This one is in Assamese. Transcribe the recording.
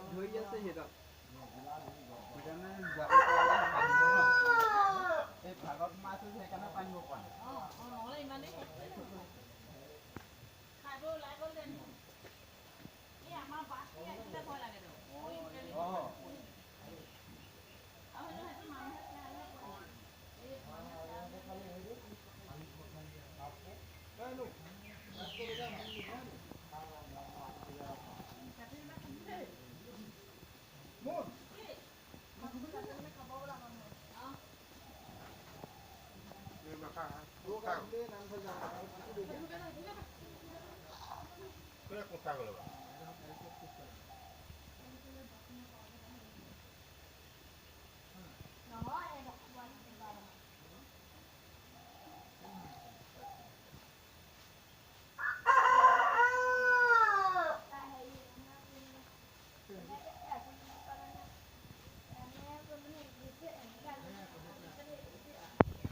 ধৰি আছে সিহঁতক। সেইকাৰণে যাব পাৰিলে পাৰিব ন। এই ভাগত মাছ আছে, সেইকাৰণে পাৰিব পৰা নাই। অঁ, নহ'লে ইমানেই খাই বৈ ওলাই গ'ল যেন। এই আমাৰ বাছটো আহিলে ভয় লাগে দেখোন। আৰু সেইটো মানুহে চিঞৰিলে কয়। এই মানুহে চিঞৰিলে। কোনে কোচা গ'ল?